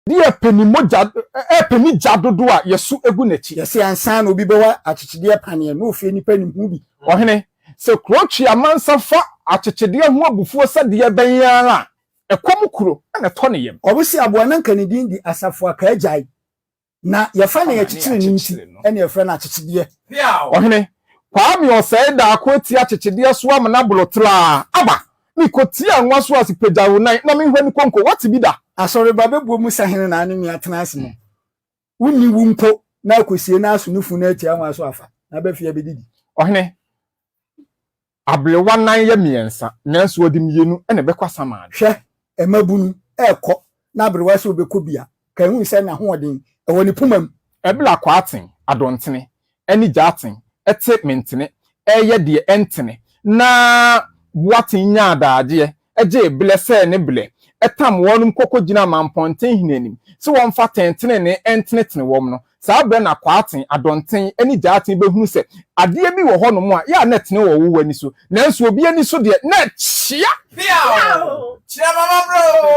Deɛ ɛpɛ ne mogya, ɛpɛ ne gya dodoɔ a yɛso gu n'akyi. Yɛse ansa na obi bɛwɔ akyekyedeɛ paneɛ na ofie nipa nim ho bi. Ɔhene, sɛ kuro twe amansa fa akyekyedeɛ ho abufuo sɛ deɛ bɛn ara a, ɛkɔm kuro na ɛtɔ ne yam. Ɔbose aboa na nka ne din de Asafo Akaagyae. Na yɛfa na yɛkyekyere no nti na yɛfrɛ no akyekyedeɛ. Ɔhene, Kwame Ɔsɛe Daako atia akyekyedeɛ so amena boro traa aba. Mekɔtiaa nwa so ase pagya wo nan na menhwɛ ne konko. Woate bi da? Asɔreba bɛbuo mu sahene na ne me atena ase no, wonni wu mpo na akɔsie no aso ne funu atia nwa so afa na aba fie abɛdidi. Ɔhene, Aberewa nan yɛ mmiɛnsa, nanso ɔde mmienu na ɛbɛkɔ asamando. Hwɛ, mmabunu rekɔ, na aberewa sɛ ɔbɛkɔ bi a, ka ehu sɛ n'ahoɔden wɔ ne poma mu. Ɛberɛ a Kwaaten, Adontene ne Gyaaten te Mentene reyɛ deɛ ɛntene, na Boaten nyaa adagyeɛ gyee berɛ sɛɛ ne berɛ tam wɔnom kɔkɔgyinaa Mampɔnten hene anim sɛ wɔmfa tɛntenenee ntenetene wɔn no, Saa berɛ na Kwaaten, Adɔnten ne Gyaaten bɛhunu sɛ adeɛ bi wɔ hɔnom a yɛ a na ɛtene wɔ wo ani so, nanso obi ani so deɛ, na ɛkyea.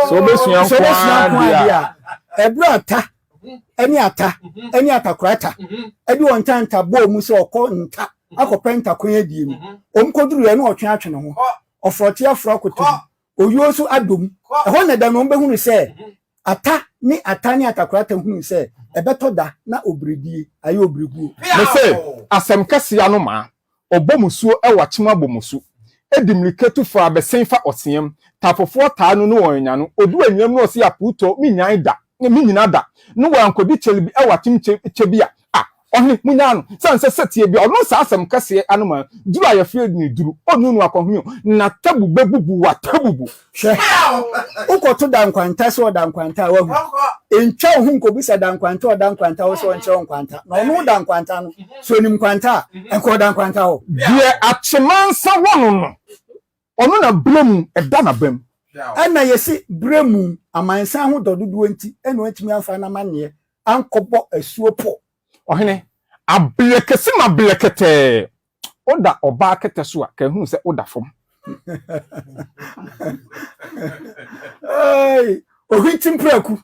Sɛ wobɛsua Sɛ nko wobɛsua ara nko ara deɛ deɛ a. a, ɛberɛ a ata ne ata ne atakorata de wɔn ntanta bɔɔ mu sɛ ɔkɔ nta akɔpɛ ntakwan adie no, wɔn kɔduruiɛ na ɔtwe atwe ne ho, ɔforɔteɛ aforo akɔtɔ mu, owuo nso adɔ mu. Ɛhɔ na da no wɔbɛhunu sɛ Ata ne ata ne atakorata hunuu sɛ ɛbɛtɔ da na obiridie ayɛ obiriguo. Mese, asɛm kɛseɛ ano maa, ɔbɔ musuo wɔ akyem abɔ musu, di mmirika tu fa abɛsen fa ɔseam, tafofoɔ taa no ne wɔn anya no, ɔdu anyinam na ɔse apuutɔ mennyae da, mennyina da, ne wankɔdi kyɛl bi wɔ akyem kyɛ bi a, ah, ɔhene, monyaa no, sane sɛ sɛteɛ bi a ɔno saa asɛm kɛseɛ ano maa, duru a yɛfrɛ no duru, ɔnnu no akɔhome o, n'atabu bɛbubu w'atabubu. Hwɛ, wokɔto Dankwanta sɛ ɔda nkwanta a, wahu. Ntwa wo ho nkɔbisa Dankwanta a ɔda nkwanta hɔ sɛ ɔnkyerɛ wo nkwanta. Na ɔno Dankwanta no, sɛ ɔnim nkwanta a, nka ɔda nkwanta hɔ. Deɛ akyemansa wɔ no no, ɔno na berɛ mu ɛda n'abam. Ɛna yɛse berɛ mu amansan ho dɔ dodoɔ nti na wantumi amfa n'amanneɛ ankɔbɔ asuo po. Ɔhene, aberɛ kɛse ma berɛ kɛtɛɛ. Woda ɔbaa kɛtɛ so a, ka ehunu sɛ woda fam. Hey, ohwinti mprako.